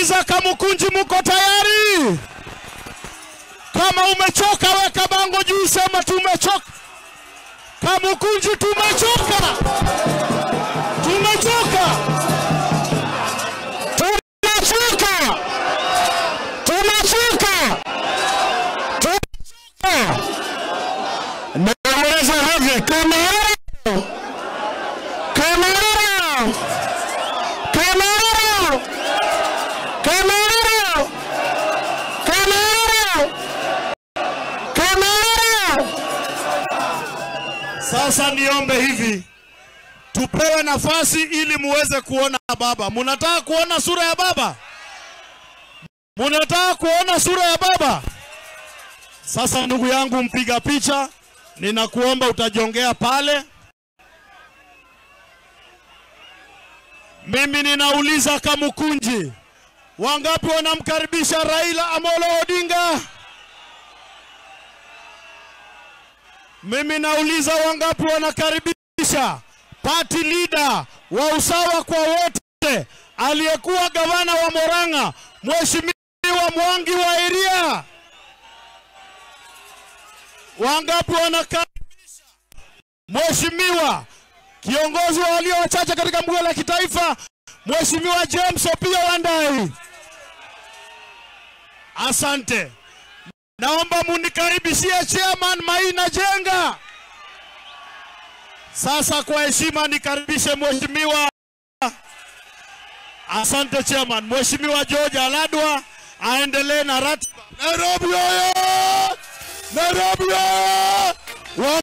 Nauliza Kamukunji, muko tayari? Kama umechoka weka bango juu, sema tumechoka. Kamukunji tumechoka. Tumechoka. Tumechoka. Tumechoka. Tumechoka. Nauliza hivi, kamera. Kamera. Kamera. Kamera. Kamera. Kamera. Sasa niombe hivi, tupewe nafasi ili muweze kuona baba. Munataka kuona sura ya baba? Munataka kuona sura ya baba? Sasa ndugu yangu mpiga picha, ninakuomba utajongea pale. Mimi ninauliza Kamukunji, wangapi wanamkaribisha Raila Amolo Odinga? Mimi nauliza wangapi wanakaribisha party leader wa usawa kwa wote, aliyekuwa gavana wa Murang'a, Mheshimiwa Mwangi wa Iria? Wangapi wanakaribisha Mheshimiwa kiongozi wa walio wachache katika bunge la kitaifa, Mheshimiwa James Opiyo Wandayi? Asante. Naomba munikaribishie Chairman Maina Jenga. Sasa kwa heshima nikaribishe Mheshimiwa. Asante Chairman. Mheshimiwa George Aladwa aendelee na ratiba. Nairobi oye! Nairobi oye!